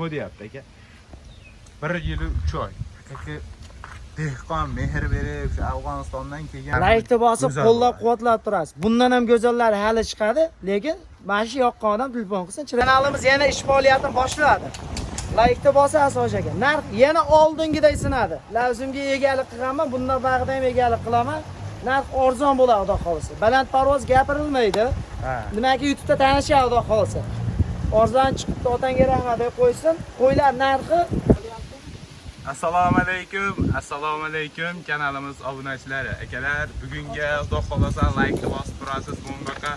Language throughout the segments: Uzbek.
Bu deyapti aka. 1 yil 3 oy. Haqiqiy dehqon mehr berib, shu Afg'onistondan kelgan. Laykni bosib go'zal qo'llab bo'ladi. Quvvatlab turasiz. Bundan ham go'zallari hali chiqadi, lekin mana shu yoqqan odam telefon qilsin. Kanalimiz yana ish faoliyatini boshladi. Laykni bosasiz, hoji aka. Narx yana oldingiday sinadi. Lavzimga egalik qilganman, bundan bag'ida ham egalik qilaman. Narx arzon bo'ladi, xudo xohlasa. Balandparvoz gapirilmaydi. Ha. Nimaki YouTube'da tanishadi, xudo xohlasa. Arzon chiqibdi, otangga rahmat deb qo'ysin. Qo'ylar narxi. Assalomu alaykum, assalomu alaykum kanalimiz obunachilari. Akalar, bugunga xudo xohlasa laykni bosib turasiz. Bunaqa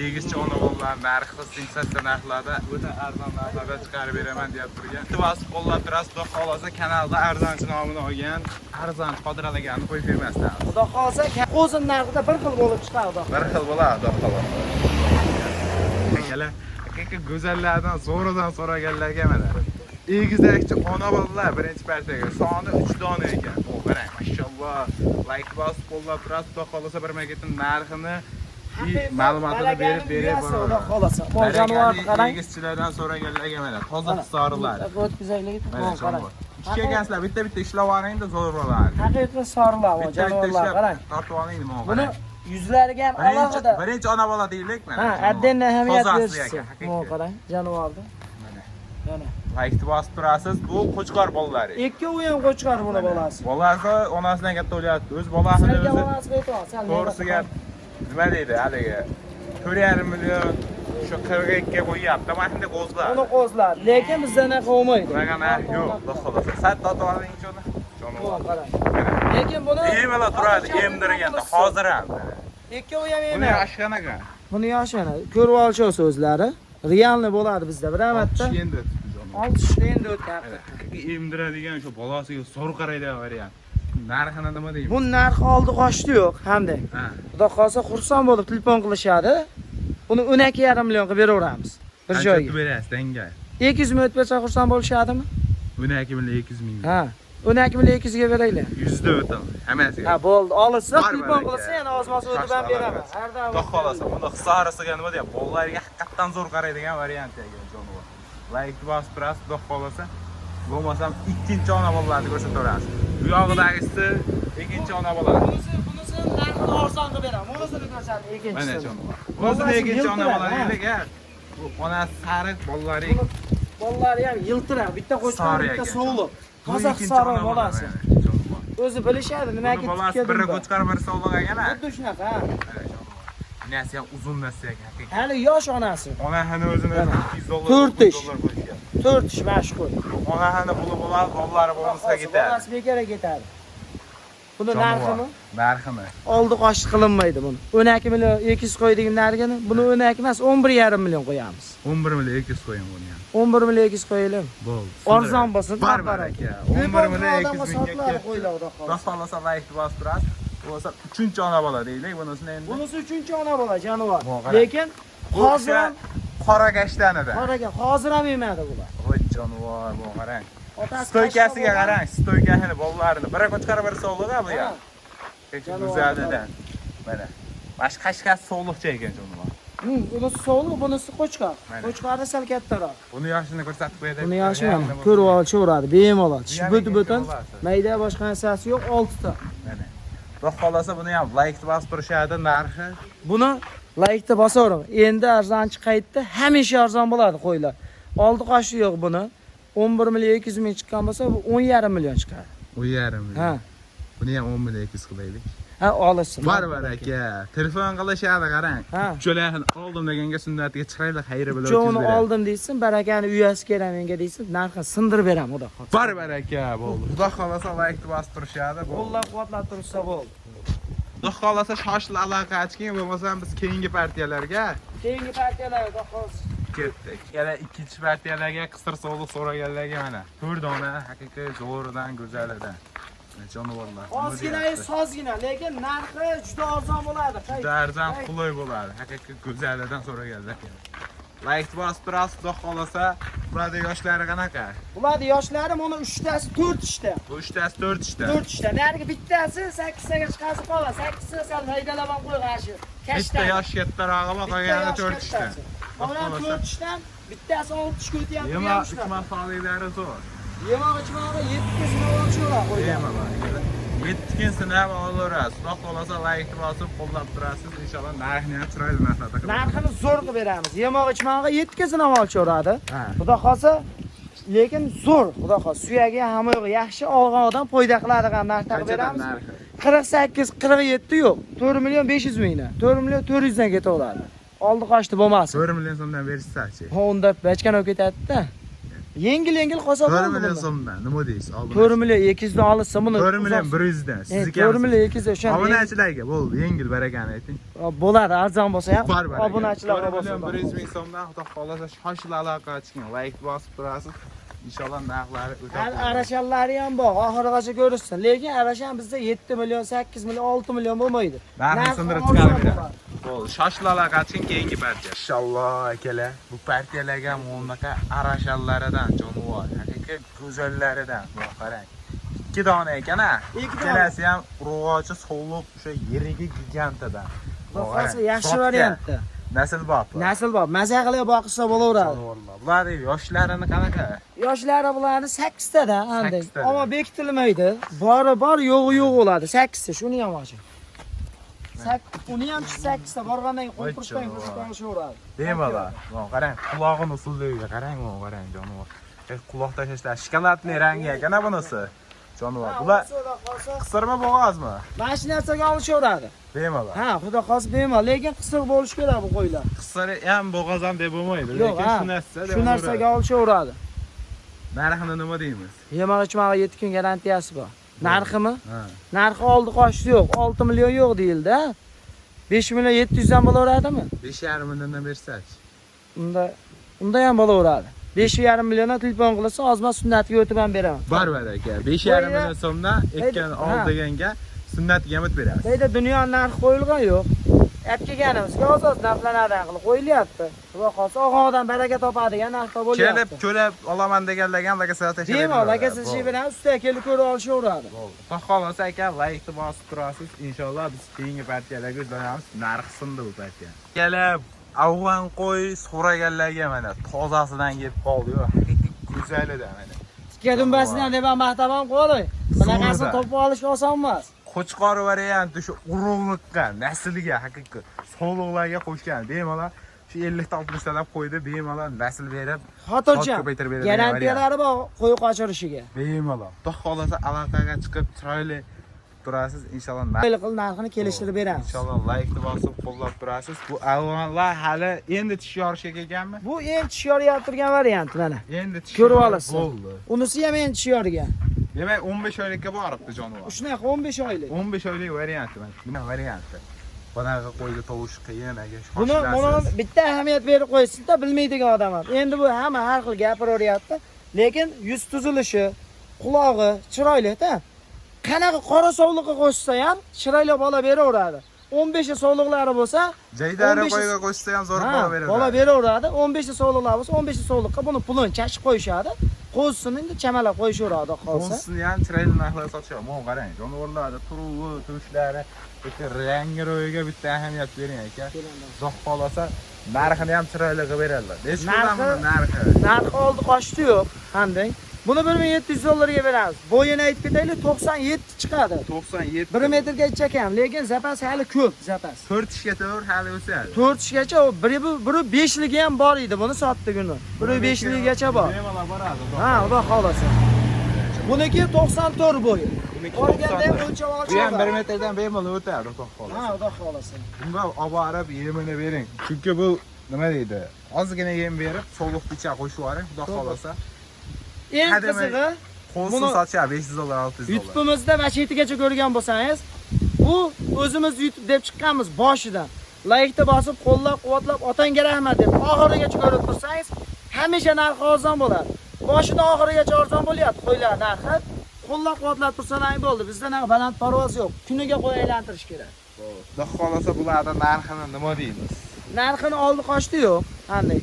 egizchi onabollar narxi sensatsiya narxlarda, o'ta arzon narxlarda chiqarib beraman deb turgan. Bosib qo'llab turasiz, xudo xohlasa kanalda arzonchi nomini olgan, arzonchi Qodir akani qo'yib bermasdan. Xudo xohlasa qo'zin narxida bir xil bo'lib chiqadi, xudo. Bir xil bo'ladi, xudo xohlasa. Akalar, haqiqiy go'zallardan zo'ridan so'raganlarga mana. Egizakchi ona bolalar birinchi partiyaga soni 3 dona ekan. O qarang, mashalloh. Like bosib qo'llab turasiz, xudo xohlasa bir markatin narxini ma'lumotini berib berib Xudo boraman. xohlasa. Mol jonivorni qarang. Egizchilardan so'raganlarga mana toza sorilar. O'tkazaylik. Mana Mol qarang. jonivor. Ishga ekansizlar, bitta-bitta ishlab olingda zo'r bo'ladi. Haqiqiy sorilar, mol Bitta-bitta jonivorlar ishlab qarang. tortib oling, mol Buni qarang. yuzlariga ham Birinchi alohida. birinchi ona bola deylik mana. Ha, jonivor. отдельно ahamiyat Tozasi berishsin. ekan, haqiqiy. Mol qarang, jonivorni. Mana. Mana. Laykni bosib turasiz, bu qo'chqor bolalari. Ikki u ham qo'chqor buni bolasi. Bolasi onasidan katta o'lyapti. O'z bolasini Sizlarga o'zi bolasi aytyapman, sal to'g'risi gap nima deydi haligi 4,5 million shu 42 ga qo'yyapti. Mana shunday qo'zlar. Uni qo'zlar, lekin bizda anaqa bo'lmaydi. Bunaqa narx yo'q, xudo xohlasa. Sal tortib olingchi uni. Mol Jonivor. qarang. Lekin buni Bemalol turadi emdirganda hozir ham. Ikki u ham Buni emas. yoshi qanaqa? Buni yoshi mana ko'rib olishasiz o'zlari. Realni bo'ladi bizda bir marta. 60 endi o'tibdi jonivor. 60 endi o'tyapti. Haqiqiy emdiradigan shu bolasiga zo'r qaraydigan variant. Narxini nima deymiz? Bu narx oldi qochdi yo'q hamda. Ha. Xudo xohlasa xursand bo'lib telefon qilishadi. Buni 12,5 million qilib beraveramiz. Bir Qancha joyga. berasiz danga? 200 ming o'tib bersa xursand bo'lishadimi? 12 million 200 ming. Ha. 12 million 200 ga beraylik. Yuzda o'tadi. Hammasiga. Ha, bo'ldi. Olishsa Bor telefon baraka. qilsa yana ozmoz o'tib ham beraman. Har doim. Xudo xohlasa buni hisorasiga nima deyapti? Bolalarga haqiqatdan zo'r qaraydigan variant ekan jonivor. Like bosib turasiz, xudo xohlasa. Bo'lmasam ikkinchi ona bolalarni ko'rsataveramiz. Bu yog'idagisi ikkinchi ona bola. Bunisi narxini arzon qilib beraman. Bunisini ko'rsatib Mana ikkinchisini. jonivor. Bunisini ikkinchi ona bola Yiltirar, ha. deylik, ha. Bu onasi sariq, bolalari Buni bolalari ham yiltirar. Bitta qo'chqor, sariq bitta ekan. sovliq. Bu Toza ikkinchi sariq ona bola, bolasi. mana, jonivor. O'zi bilishadi nimaki Buni bolasi tikka biri dumba. qo'chqor, biri sovliq ekan, ha. Xuddi shunaqa, ha. Mana jonivor. Onasi ham uzun narsa ekan, haqiqiy. Hali yosh onasi. Onasini o'zini Mana. 200 dollar, To'rt tish. 300 dollar qo'yishgan. 4 tish mashhur. Onasini puli bo'ladi, bolalari bo'lmasa ketadi. Bolasi bekora ketadi. Buni Jonivor. narxini Narxini. oldi qochdi qilinmaydi buni. 12 million 200 qo'ydik narxini. Buni 12 emas, 11,5 million qo'yamiz. 11 million 200 qo'ying buni ham. 11 million 200 qo'yaylik. Bo'ldi. Arzon bo'lsin, Bor baraka. baraka. 11 million Odamga 200 mingga sotiladi ketdi. qo'ylar, xudo Xudo xohlasa. xohlasa like bosib turasiz. Bo'lmasa 3-chi ona bola deylik bunisini endi. Bunisi 3-ona bola jonivor. Vo, qarang. Lekin Bu hozir o'sha ham qora gashtanida. qaraga, hozir ham emadi bular. Voy jonivor, bu qarang. Otasi Stoykasiga qashqa qarang, stoykasini bolalarini. Biri qo'chqor, biri sovliq bu Ha. ham. Lekin Jonivor, go'zalidan. Mana. Boshqa qashqasi sovliqcha ekan jonivor. Bunisi sovliq, bunisi qo'chqor. Mana. Qo'chqorni sal kattaroq. Buni yoshini ko'rsatib qo'yadi. Buni yoshi mana ko'rib olishaveradi, bemalol. Tish Bu ham but ikkinchi butun, bolasi. mayda boshqa narsasi yo'q, 6 ta. Mana. Xudo xohlasa buni ham like bosib turishadi, narxi Buni laykni bosaveraman. Endi arzonchi qaytdi, hamisha arzon bo'ladi qo'ylar. Oldi qoshi yo'q buni. 11 million 200 ming chiqqan bo'lsa, bu 10,5 million chiqadi. 10,5 million. Ha. Buni ham 10 million 200 qilaylik. Ha, olishsin. Bor baraka. Telefon qilishadi, qarang. Ha. Uchalasini oldim deganga sunnatiga chiroyli xayri bilan Uchovini o'tkazib beradi. oldim deysin, barakani uyasi kerak menga deysin, narxini sindirib beraman, xudo xohlasa. Bor baraka bo'ldi. Xudo xohlasa like bosib turishadi. Bo'ldi. Qo'llab quvvatlab tursa bo'ldi. Xudo xohlasa shoshil aloqa oching, bo'lmasam biz keyingi partiyalarga Keyingi partiyalar, xudo xohlasa. ketdik. Yana ikkinchi partiyalarga qisir sovliq so'raganlarga mana 4 dona haqiqiy zo'ridan, go'zalidan. Mana jonivorlar. Nima Ozgina deyapti? sozgina, lekin narxi juda arzon bo'ladi. Juda arzon, qulay bo'ladi. Haqiqiy go'zalidan so'raganlarga. Like bosib turasiz, xudo xohlasa. Bularning yoshlari qanaqa? Bularni yoshlari mana uchtasi 4 tishda. Bu uchtasi 4 tishda. 4 tishda. Narigi bittasi 8 taga chiqasi qoladi. 8 ta sal maydalab ham qo'ygan shu. Bitta yosh kattarog'i bor, qolgani 4 tishda. Qolgan 4 tishdan. Bittasi 60 ga o'tyapti. Yemoq ichma soliklari zo'r. Yemoq ichmog'i 7 kun sinab olishaveradi qo'ylar. Bemalol. 7 kun sinab olaverasiz. Xudo xohlasa laykni bosib qo'llab turasiz. Inshaalloh narxini ham chiroyli narxlarda qilib. Narxini zo'r qilib beramiz. Yemoq ichmog'i 7 kun sinab olishaveradi. Ha. Xudo xohlasa, lekin zo'r, xudo xohlasa. Suyagi hamma yo'q, yaxshi olgan odam foyda qiladigan narxda qilib Qanchadan beramiz. narxi? 48, 47 yo'q. 4 million 500 mingdan. 4 million 400 dan ketaveradi. Oldi qochdi bo'lmasin. 4 million so'mdan berishsa-chi. Ha, unda bachkana olib ketadi-da. Yengil-yengil qolsa 4 bo'ldi. million Bunda. so'mdan nima deysiz? 4 million 200 dan olsa buni 4 million 100 dan. Sizniki 4 million 200 o'sha Obunachilarga bo'ldi, yengil barakani ayting. bo'ladi, arzon bo'lsa ham Bor baraka. obunachilarga 4 million bo'lsa. 100 ming so'mdan xudo xohlasa shoshil aloqa chiqing. Like bosib turasiz. Inshaalloh narxlari o'ta. Hali arashanlari ham bor, oxirigacha ko'rishsin. Lekin arashan bizda 7 million, 8 million, 6 million bo'lmaydi. Narxini Narxi sindirib arzon chiqarib beradi. bo'ladi. Bo'ldi, shoshil aloqa chiqing keyingi partiya. Inshaalloh akalar, bu partiyalarga ham bunaqa arashanlaridan jonivor, haqiqiy go'zallaridan. Bu qarang. 2 dona ekan ha. Ikki dona. Ikkalasi ham urg'ochi sovliq o'sha yerigi gigantidan. Xudo xohlasa yaxshi variantda. Nasl bop. Nasl bor, maza qilib boqishsa bo'laveradi. Jonivorlar. Bular yoshlarini qanaqa? Yoshlari bularni 8 tada anday. Sakkiztada. Ammo bekitilmaydi. Bori bor, yo'g'i yo'q bo'ladi. 8 ta, shuni ham oching. Uni ham 8 ta borgandan keyin Voy qo'shib jonivor. qo'shib olishaveradi. Bemalol. Mana qarang, qulog'ini usulligiga qarang, mana qarang jonivor. Quloq tashlashlar shokoladli rangi ekan ha bunisi. Jonivor. Bular Xudo xohlasa qisirmi, bo'g'ozmi? mana shu narsaga olishaveradi. Bemalol. Ha, xudo xohlasa bemalol, lekin qisiq bo'lishi kerak bu qo'ylar. Qisiri ham bo'g'oz ham deb bo'lmaydi, Yo'q, lekin ha, shu narsa deb shu narsaga olishaveradi. Narxini nima deymiz? Yemoq ichmog'i 7 kun garantiyasi bor. Narximi? Ha. Narxi oldi qochdi yo'q. 6 million yo'q deyildi, ha. 5 million 700 dan bo'laveradimi? 5,5 milliondan bersachi. Unda ham bo'laveradi. 5,5 milliondan telefon qilsa, ozma sunnatga o'tib ham beraman. Bor aka, 5,5 million so'mdan ekkan Ha. ol deganga sunnatiga ham o'tib beramiz. Bu yerda dunyo narxi qo'yilgan yo'q. Olib kelganimizga oz-oz naflanadigan qilib qo'yilyapti. Xudo xohlasa og'on odam baraka topadigan narxda Kelib, bo'lyapti. ko'rib olaman deganlarga ham aka tashlab Bemalol aka siz shu bilan ustiga kelib ko'rib olishaveradi. Xudo xohlasa aka laykni bosib turasiz. Inshaalloh biz keyingi partiyalarga o'zlanamiz. Narxi sindi bu partiya. Kelib afg'on qo'y so'raganlarga mana tozasidan kelib qoldi-yu. Haqiqiy go'zalida mana. Tikka dumbasidan deb ham maqtab ham qo'yay. Bunaqasini Zo'rda. topib olish oson emas. Qo'chqor varianti shu urug'liqqa, nasliga, haqiqiy sog'liqlarga qo'shgan. Bemalol shu 50 ta 60 talab qo'ydi, bemalol nasl berib, Xotirjam. ko'paytirib beradigan Garantiyalari bor qo'y qochirishiga. Bemalol. Xudo xohlasa aloqaga chiqib chiroyli turasiz inshaalloh. Qo'yli qilib narxini kelishtirib beramiz. Inshaalloh laykni bosib qo'llab turasiz. Bu afg'onlar hali endi tish yorishga kelganmi? Bu endi tish yorib turgan variant mana. Endi tish Ko'rib yorib olasiz. Bo'ldi. Unisi ham endi tish yorgan. Demak 15 oylikka boribdi jonivor. Shunaqa 15 oylik. 15 oylik varianti mana. Nima varianti? Bunaqa qo'yga tovush qiyin agar Buni shoshilasiz. bitta ahamiyat berib qo'ysin-da, bilmaydigan odam ham. Endi bu hamma har xil gapiraveryapti, lekin yuz tuzilishi, qulog'i chiroyli-da. Qanaqa qora sovliqqa qo'shsa ham chiroyli bola beraveradi. 15 ta sovliqlari bo'lsa, Jaydari 15 qo'yga qo'shsa ham zo'r ha, bola beradi. Bola beraveradi. 15 ta sovliqlari bo'lsa, 15 ta sovliqqa buni pulini chashib qo'yishadi. Qo'zisini endi chamalab qo'yishaveradi qolsa. Qo'zisini ham chiroyli narxlarda sotishadi. Mana qarang, jonivorlarni turuvi, tushlari, bitta rangi ro'yiga bitta ahamiyat bering aka. Xudo xohlasa narxini ham chiroyli qilib beradilar. Nechi puldan buni narxi? Narxi oldi qochdi yo'q. Qanday? Buni 1700 dollarga beramiz. Bo'yini aytib ketaylik, 97 chiqadi. 97. 1 metrga kam, lekin zapas hali ko'p, zapas. 4 tishga to'g'ri hali o'sadi. 4 tishgacha u 1.5 ligi ham bor edi, buni sotdik uni. 1.5 ligacha bor. Bemalol boradi. Ha, xudo xohlasa. Buniki 94 bo'yi. Buniki Borganda ham 94. o'lchab Bu ham 1 olishadi. metrdan bemalol o'tadi, xudo xohlasa. Ha, xudo xohlasa. Bunga olib borib yemini bering. Chunki bu nima deydi? Ozgina yem berib, sovuq picha qo'shib yuboring, xudo xohlasa. Eng Hademay qizig'i Qo'lsiz Buni- sotishadi 500 dollar, 600 dollar. YouTube'imizda va chetigacha ko'rgan bo'lsangiz, bu o'zimiz YouTube deb chiqqanmiz boshidan. Laykni bosib, qo'llab-quvvatlab, otangga rahmat deb oxirigacha ko'rib tursangiz, hamisha narxi arzon bo'ladi. Boshidan oxirigacha arzon bo'lyapti qo'ylar narxi. Qo'llab-quvvatlab tursalaring bo'ldi. Bizda narx baland parvoz yo'q. Kuniga qo'y aylantirish kerak. Xudo xohlasa bularni narxini nima deymiz? Narxini oldi qochdi yo'q. Qanday?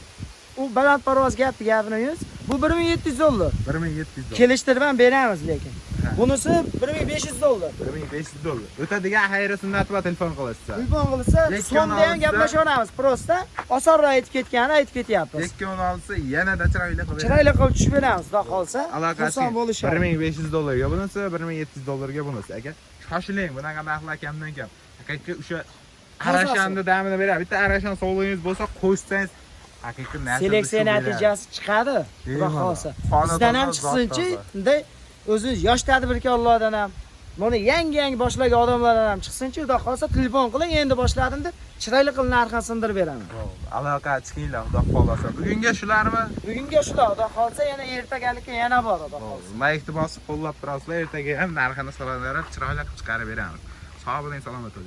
U baland parvoz gapni gapirmaymiz. Bu 1700 dollar. 1700 dollar. Kelishtirib ham beramiz lekin. Bunisi 1500 dollar. 1500 dollar. O'tadigan xayri sunnati va telefon qilishsa. Telefon qilsa, Yakka so'mda ham olsa- gaplashaveramiz. Prosta osonroq aytib ketganini aytib ketyapmiz. Yakka olsa yanada chiroyli qilib. Chiroyli qilib tushib beramiz, xudo xohlasa. Aloqasi Xursand bo'lishadi. 1500 dollarga bunisi, 1700 dollarga bunisi. Aka, shoshiling, bunaqa narxlar kamdan kam. Haqiqiy o'sha arashanni damini beradi. Bitta arashan sog'lig'ingiz bo'lsa, qo'shsangiz haqiqiy narsa Seleksiya natijasi chiqadi, xudo Bemalol. xohlasa. Xona Bizdan ham toza, chiqsinchi, zot toza. bunday o'zingiz yosh tadbirkorlardan ham, buni yangi-yangi boshlagan odamlardan ham chiqsinchi, xudo xohlasa telefon qiling, endi boshladim deb chiroyli qilib narxini sindirib beraman. Aloqa chiqinglar, xudo xohlasa. Bugunga shularmi? Bugunga shular, xudo xohlasa yana ertagalikka yana bor, xudo xohlasa. Laykni bosib qo'llab turasizlar, ertaga ham narxini so'raverib chiroyli qilib chiqarib beramiz. Sog' bo'ling, salomat bo'ling.